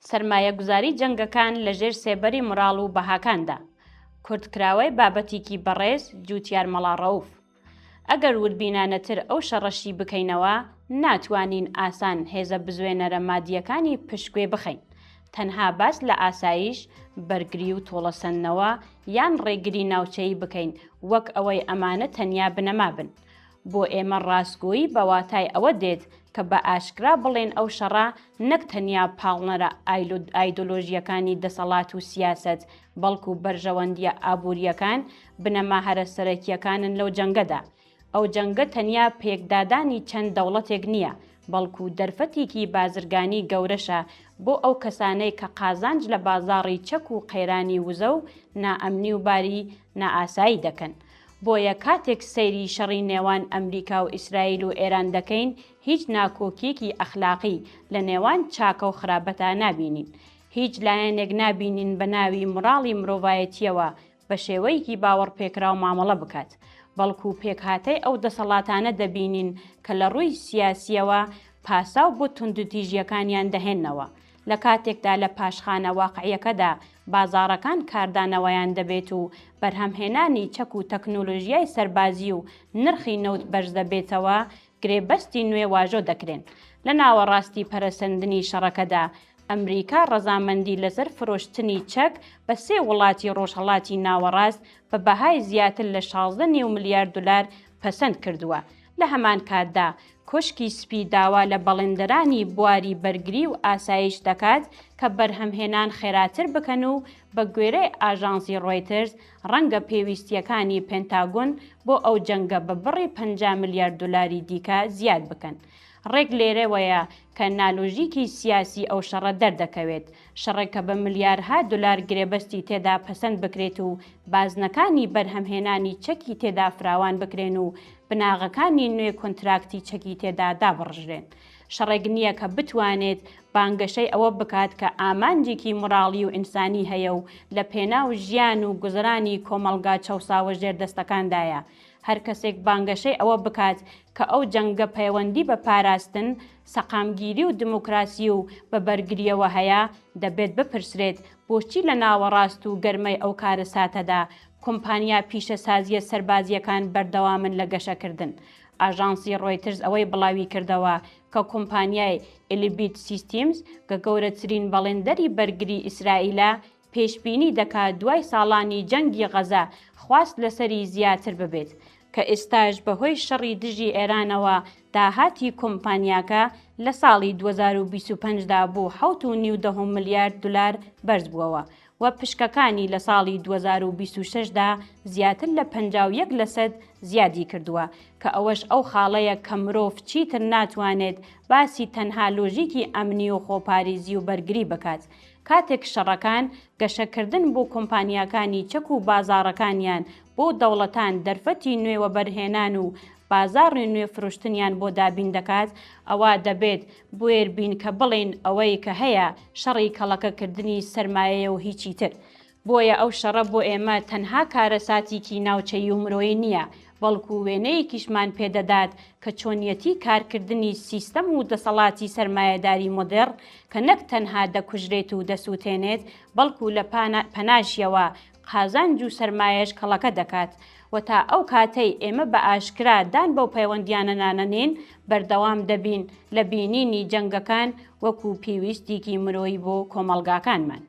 سەرمایەگوزاری جەنگەکان لە ژێر سێبەری موراڵ و بەهاکاندا. کورتکراوەی بابەتیکی بەڕێز جوتیار مەڵا ڕەوف. ئەگەر وردبینانەتر ئەو شەڕە شی بکەینەوە، ناتوانین ئاسان هێزە بزوێنەرە مادییەکانی پشتگوێ بخەین. تەنها باس لە ئاسایش، بەرگری و تۆڵەسەندنەوە یان ڕێگری ناوچەیی بکەین وەک ئەوەی ئەمانە تەنیا بنەما بن. بۆ ئێمە ڕاستگۆیی بە واتای ئەوە دێت کە بە ئاشکرا بڵێین ئەو شەڕە نەک تەنیا پاڵنەرە ئایدۆلۆژییەکانی دەسەڵات و سیاسەت، بەڵکو بەرژەوەندییە ئابوورییەکان بنەما هەرە سەرەکییەکانن لەو جەنگەدا. ئەو جەنگە تەنیا پێکدادانی چەند دەوڵەتێک نییە، بەڵکو دەرفەتێکی بازرگانی گەورەشە بۆ ئەو کەسانەی کە قازانج لە بازاڕی چەک و قەیرانی وزە و نائەمنی و باری نائاسایی دەکەن. بۆیە کاتێک سەیری شەڕی نێوان ئەمریکا و ئیسرائیل و ئێران دەکەین هیچ ناکۆکیەکی ئەخلاقی لە نێوان چاکە و خراپەتا نابینین. هیچ لایەنێک نابینین بە ناوی موراڵی مرۆڤایەتیەوە بە شێوەیەکی باوەڕپێکراو مامەڵە بکات، بەڵکو پێکهاتەی ئەو دەسەڵاتانە دەبینین کە لە ڕووی سیاسیەوە پاساو بۆ توندوتیژیەکانیان دەهێننەوە. لە کاتێکدا لە پاشخانە واقعیەکەدا بازاڕەکان کاردانەوەیان دەبێت و بەرهەمهێنانی چەک و تەکنۆلۆژیای سەربازی و نرخی نەوت بەرزدەبێتەوە، گرێبەستی نوێ واژۆ دەکرێن. لە ناوەڕاستی پەرەسەندنی شەڕەکەدا، ئەمریکا ڕەزامەندی لەسەر فرۆشتنی چەک بە سێ وڵاتی ڕۆژهەڵاتی ناوەڕاست بە بەهای زیاتر لە 16 نیو ملیار دولار پەسەند کردووە. لە هەمان کاتدا کۆشکی سپی داوا لە بەڵێندەرانی بواری بەرگری و ئاسایش دەکات کە بەرهەمهێنان خێراتر بکەن و بە گوێرەی ئاژانسی ڕۆیتەرز ڕەنگە پێویستییەکانی پێنتاگۆن بۆ ئەو جەنگە بە بڕی 50 ملیار دۆلاری دیکە زیاد بکەن. ڕێک لێرەوەیە کە نالۆژیکی سیاسی ئەو شەڕە دەردەکەوێت، شەڕێک کە بە ملیارها دۆلار گرێبەستی تێدا پەسەند بکرێت و بازنەکانی بەرهەمهێنانی چەکی تێدا فراوان بکرێن و بناغەکانی نوێ کۆنتراکتی چەکی تێدا دابڕژرێن. شەڕێک نییە کە بتوانێت بانگەشەی ئەوە بکات کە ئامانجێکی موراڵی و ئینسانی هەیە و لە پێناو ژیان و گوزەرانی کۆمەڵگا چەوساوە ژێردەستەکاندایە. هەر کەسێک بانگەشەی ئەوە بکات کە ئەو جەنگە پەیوەندی بە پاراستن، سەقامگیری و دموکراسی و بە بەرگرییەوە هەیە، دەبێت بپرسرێت بۆچی لە ناوەڕاست و گەرمەی ئەو کارەساتەدا کۆمپانیا پیشەسازییە سەربازییەکان بەردەوامن لە گەشەکردن؟ ئاژانسی ڕۆیترز ئەوەی بڵاویکردەوە کە کۆمپانیای ئیلبیت سیستیمز کە گەورەترین بەڵێندەری بەرگری ئیسرائیلە، پێشبینی دەکات دوای ساڵانی جەنگی غەزە خواست لەسەری زیاتر ببێت، کە ئێستاش بەهۆی شەڕی دژی ئێرانەوە داهاتی کۆمپانیاکە لە ساڵی 2025 دا بۆ حەوت و نیو دەهۆم ملیارد دولار بەرزبووەوە و پشکەکانی لە ساڵی 2026 دا زیاتر لە 51 لەسەد زیادی کردووە، کە ئەوەش ئەو خاڵەیە کە مرۆڤ چیتر ناتوانێت باسی تەنها لۆژیکی ئەمنی و خۆپاریزی و بەرگری بکات کاتێک شەڕەکان، گەشەکردن بۆ کۆمپانیاکانی چەک و بازاڕەکانیان بۆ دەوڵەتان دەرفەتی نوێ وەبەرهێنان و بازاڕی نوێ فرۆشتنیان بۆ دابین دەکات، ئەوا دەبێت بوێر بین کە بڵێین ئەوەی کە هەیە شەڕی کەڵەکەکردنی سەرمایەیە و هیچی تر. بۆیە ئەو شەڕە بۆ ئێمە تەنها کارەساتیکی ناوچەیی و مرۆیی نییە، بەڵکو وێنەیەکیشمان پێدەدات کە چۆنیەتی کارکردنی سیستەم و دەسەڵاتی سەرمایەداری مۆدێڕن کە نەک تەنها دەکوژرێت و دەسوتێنێت، بەڵکو لە پەناشیەوە قازانج و سەرمایەش کەڵەکە دەکات و تا ئەو کاتەی ئێمە بە ئاشکرا دان بەو پەیوەندیانە نانەنێین بەردەوام دەبین لە بینینی جەنگەکان وەکو پێویستیکی مرۆیی بۆ کۆمەڵگاکانمان.